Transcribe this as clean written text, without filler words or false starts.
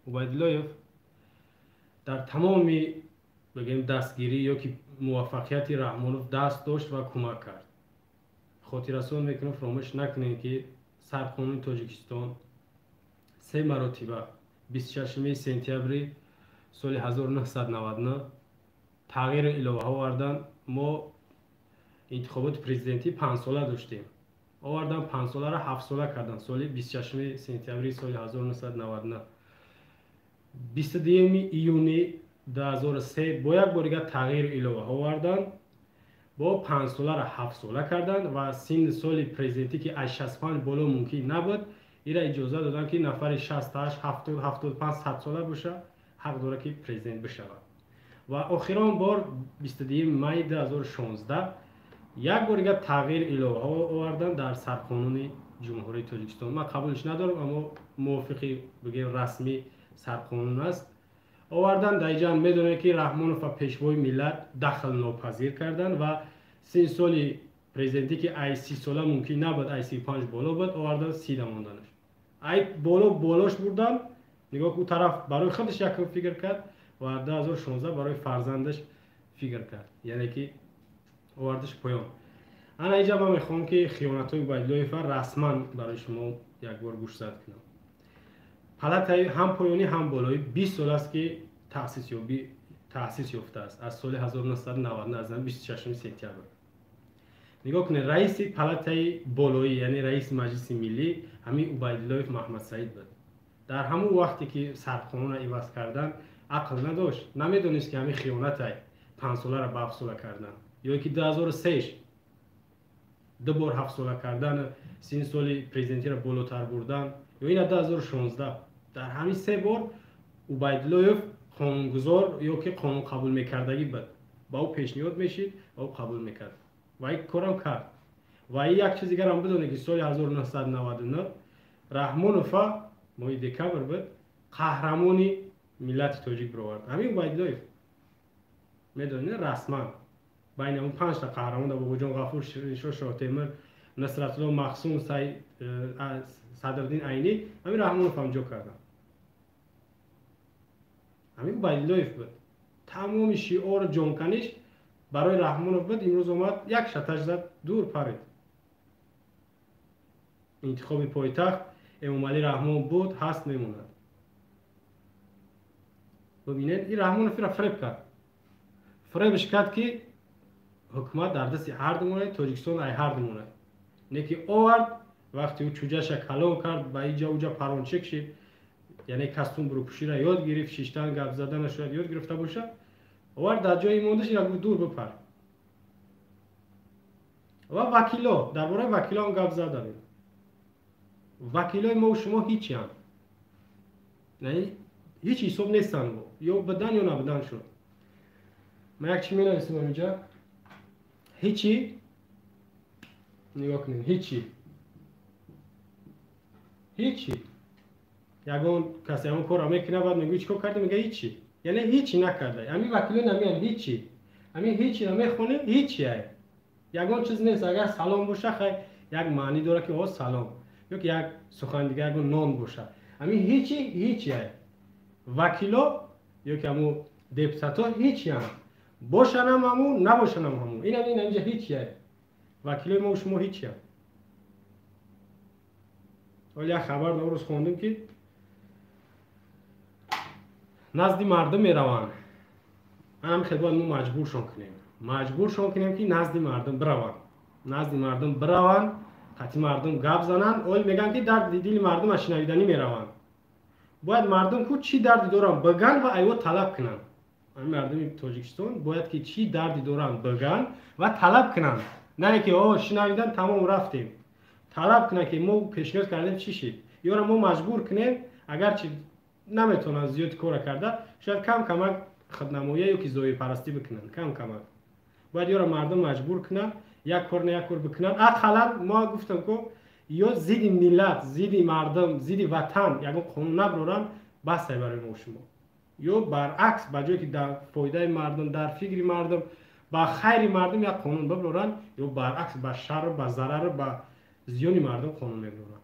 Убайдуллоев дар тамоми, бигем, дастгирӣ ё ки муваффақияти Раҳмонов даст дошт ва кӯмак кард. Хотиррасон мекунам, фаромӯш накунем, ки сарқонуни Тоҷикистон се маротиба 26 сентябри соли 1999 тағйиру иловаҳо овардан. Мо интихоботи президентӣ 5-сола доштем, овардан, 5-соларо 7-сола кардан соли 26 сентябри соли 1999. 22 июни 2003 бо як бор дигар тағйиру иловаҳо овардан, бо 5-соларо 7-сола кардан ва синни соли президентӣ, ки аз 65 боло мумкин набуд, ира иҷоза доданд, ки нафари 68, 70, 75, 100 сола боша, ҳақ дорад, ки президент бишавад. Ва охирон бор 22 майи 2016 як бор дигар тағйир иловаҳо овардан дар сарқонуни Ҷумҳурии Тоҷикистон. Ман қабулш надорам, аммо мувофиқи, бигем, расмӣ сарқонун аст, овардан. Дар инҷа медонем, ки Раҳмонов ва пешвои миллат дахлнопазир кардан ва синни соли президентӣ, ки ай 30 сола мумкин набуд, ай 35 боло буд, овардан, 30-да монданаш, ай боло болош бурдан. Нигоҳ, ӯ тараф барои худаш якм фикр кард ва 2016 барои фарзандаш фикр кард, яъне ки овардаш поён. Ана инҷа ман мехоҳам, ки хиёнатҳои Убайдуллоева расман барои шумо якбор гӯшзад кунам. Палатаи ҳам поёнӣ, ҳам болоӣ 20 сол аст, ки таъсис ёфтааст, аз соли 1999, аз 26 сентябр. Нигоҳ кунед, раиси палатаи болоӣ, яъне раиси Маҷлиси Миллӣ, ҳамин Убайдуллоев Маҳмадсаид буд. Дар ҳамон вақте ки сарқонунро иваз кардан, ақл надошт, намедонист, ки ҳамин хиёнатай, 5-соларо ба 7-сола кардан, ё ки 2003 ду бор 7-сола кардан, синни соли президентиро болотар бурдан, ё ина 2016. Дар ҳамин се бор Убайдуллоев қонунгузор ё ки қонун қабул мекардагӣ буд, ба ӯ пешниҳод мешид ва ӯ қабул мекард ва ин корам кард. Ва як чиз дигарам бидонед, ки соли 1999 Раҳмонова моҳи декабр буд, қаҳрамони миллати тоҷик бировард ҳамин Убайдуллоев. Медонед, расман байни ҳамн панҷта қаҳрамон Бобоҷон Ғафур, Шириншоҳ Шоҳтемир, Насратулло Махсум, Садриддин Айнӣ, ҳамин Раҳмонов ҳам ҷо карданд. Ҳамин Убайдуллоев буд, тамоми шиору ҷонканиш барои Раҳмонов буд. Имрӯз омад, як шаташ зад, дур парид. Интихоби пойтахт Эмомалӣ Раҳмон буд, ҳаст, мемонад. Бибинед, ин Раҳмонов ира фиреб кард, фиребш кард, ки ҳукумат дар дасти ҳарду монад, Тоҷикистон ай ҳарду монад. Не ки овард, вақте ӯ чуҷаша калон кард, ба иҷа уҷа парончик шид, яъне костюм рӯпӯширо ёд гирифт, шиштан, гап задана шояд ёд гирифта бошад, овард, дар ҷои мондаш, ира гуфт: «Дур бипар». Ва вакило, дар бораи вакилоам гап задавем. Вакилои мо шумо ҳичианд, ҳеҷ ҳисоб нестанд, ё бидан, ё набудан шуд. Ман як чӣ менависам инҷа: ҳичи. Нигоҳ кунед, ҳичи, ҳичи. Ягон касе ягон корро мекунад, баъд мегӯи: «Чӣ кор карда?» Мега: «Ҳичи». Яъне ҳичи накарда. Ҳамин вакилои намеян ҳичи. Ҳамин ҳичиро мехонем, ҳичи ай, ягон чиз нест. Агар салом боша, хай, як маънӣ дорад, ки о салом, ё ки як сухан дига, ягон нон боша. Ҳамин ҳичи, ҳичи ай. Вакило ё ки ҳамун депутатҳо ҳичианд, бошанам ҳамун, набошанам ҳамун. Инам ин инҷа ҳичи ай. Вакилои мо шумо ҳичианд. Ҳоли як хабар дар рӯз хондем, ки назди мардум мераванд. Ҳам хел бояд мо маҷбуршон кунем, маҷбуршон кунем, ки назди мардум бираванд, назди мардум бираванд, қатъи мардум гап зананд. Ол мегӯянд, ки дарди дили мардум аз шинавиданӣ мераванд. Бояд мардум ку чӣ дарди доранд, биган ва айво талаб кунанд. Ҳамин мардуми Тоҷикистон бояд ки чӣ дарди доранд, биган ва талаб кунанд, на ки о шинавидан, тамом, рафтем. Талаб кунанд, ки мо пешниҳод кардем, чӣ шид? Ёро мо маҷбур кунем. Агарчи наметавонанд зиёд кора карда, шояд кам камак худнамоя ё ки зоҳирпарастӣ бикунанд кам камак. Бояд ёро мардум маҷбур кунанд, як кор на як кор бикунанд. Ақаллан мо гуфтам ку, ё зидди миллат, зидди мардум, зидди ватан ягон қонун наброранд, басай барои мо шумо. Ё баръакс, ба ҷое ки дар фоидаи мардум, дар фикри мардум, ба хайри мардум як қонун биброранд, ё баръакс, ба шарру ба зарару ба зиёни мардум қонун меброранд.